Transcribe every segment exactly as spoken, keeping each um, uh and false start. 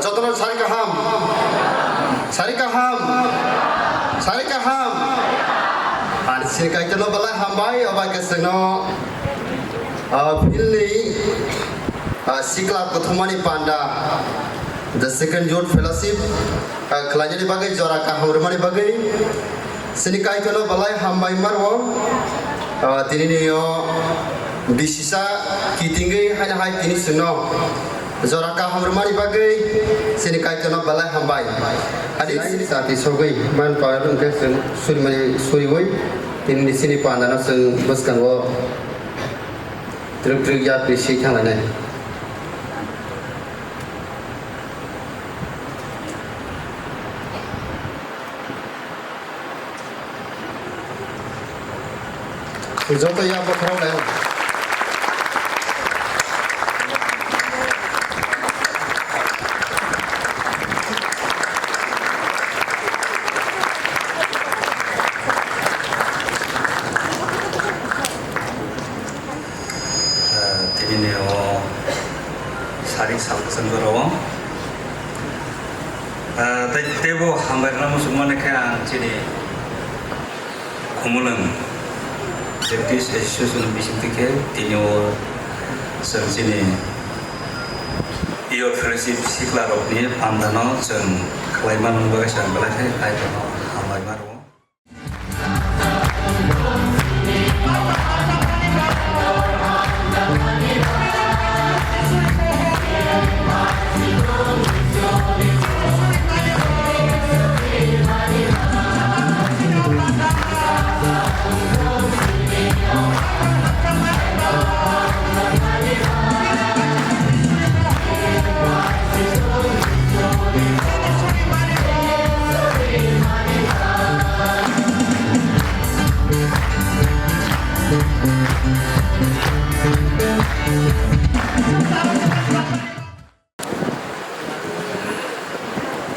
Jotono sari kaham, sari kaham, sari kaham. Ar sini kaitorno belai hambai, obai kesengno, ah, philni, ah, sikla kuthumani panda. The second Youth Fellowship, ah, khlainani bagwi jora kaham rwmani bagwi chini Kaitorno belai hambai ma rwo. Ah, tinini o bisisa kitingwi haino hai tini chwngno jora kaham rwmani bagwi chini Kaitorno belai hambai. Ani chati sogwi man pawar wngkhe chwng surimani suriwi tinini chini pandano chwng bwskango twrwk twrwk yapri swi thanglainai. Joto ya bokhorok lai. Ah, tini ni o sarik sal kwchang jora o. Ah, tei teibo hambai rwna muchung mani khe ang chini Khumulwng Baptist Association bising twi khe tini o chwng chini Youth Fellowship sikla rokni panda no chwng khlai mani bagwi chwng belai khe Kaitor no hambai ma rwo.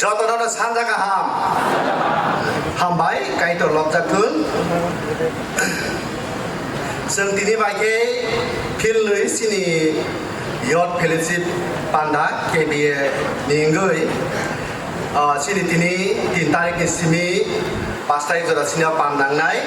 Jotono no sanja kaham. Hambai, Kaitor lobjak thun. Chwng tini bai khe philnwi chini Youth Fellowship panda K B A ni wngwi, ah, chini tini tin tarik ni simi paanch tarik jora sini o pan nangnai.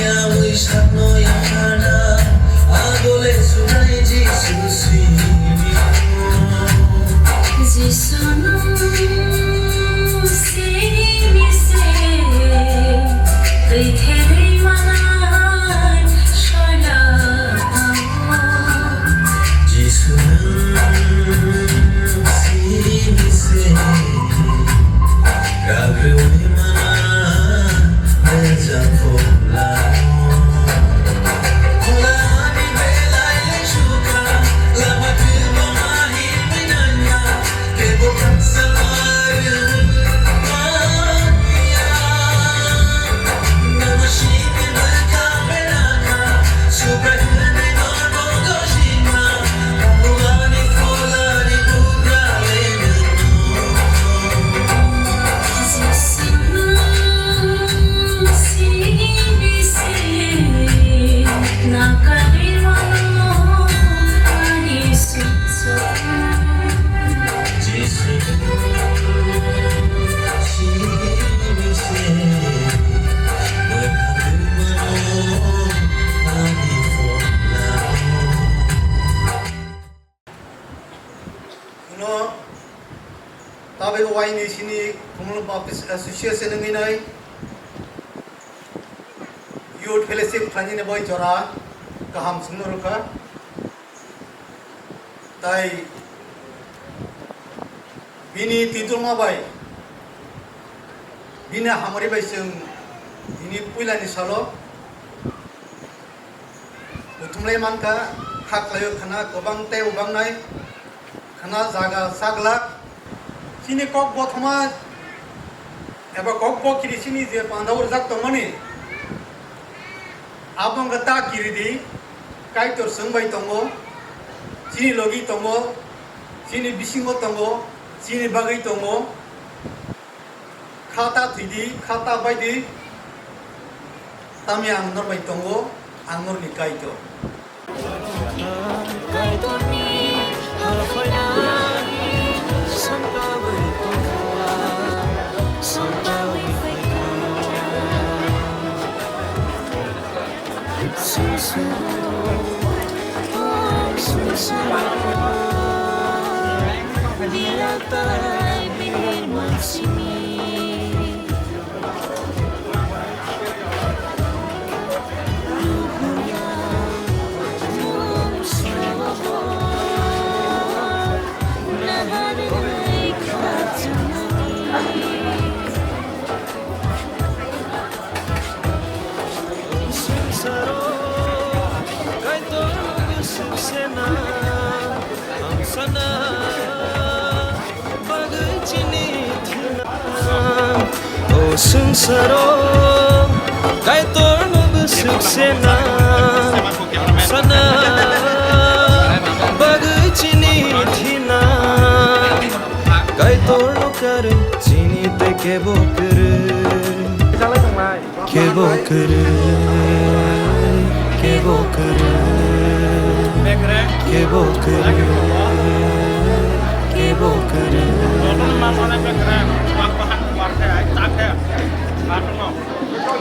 Yawi sakno yakarna, adole subai Jisu simi. Jisu nung simi se, twi thelwi manai soila tamo. Jisu nung simi se. Kabrwi mana bejak phola. Pholani belai le sukha, lama twma himwi nanya, kebo khaksa marwmanya. Nama simi bwkha belakha, subrai hwnwi norbo gosima, pholani pholani bugra le nung. Uno tabuk waini sini Khumulwng Baptist Association wngwi nai Youth Fellowship khlainani bai jora kaham songno rwkha. Tai bini tintulma bai, bini hamari bai chwng bini puilani salo Buthumlai mankha, kha khlaio khana kwbang tei ubangnai, khana jaga chaglak. Chini kok bothoma eba kok bokiri chini je pandao rwjak tongmani, abo wngkha ta kiridi, Kaitor chwng bai tongo, chini logi tongo, chini bisingo tongo, chini bagwi tongo. Kha ta thwidi, kha ta baidi, tamni ang norbai tongo, ang norni Kaitor. Swngcharo Kaitor bwswk sena hamsana bagwi chini thina. O swngcharo Kaitorno bwswk sena hamsana bagwi chini thina. Kaitorno karwi chini tei kebo kwrwi. Kebo kwrwi, kebo kwrwi, kebo kwrwi, kebo kwrwi.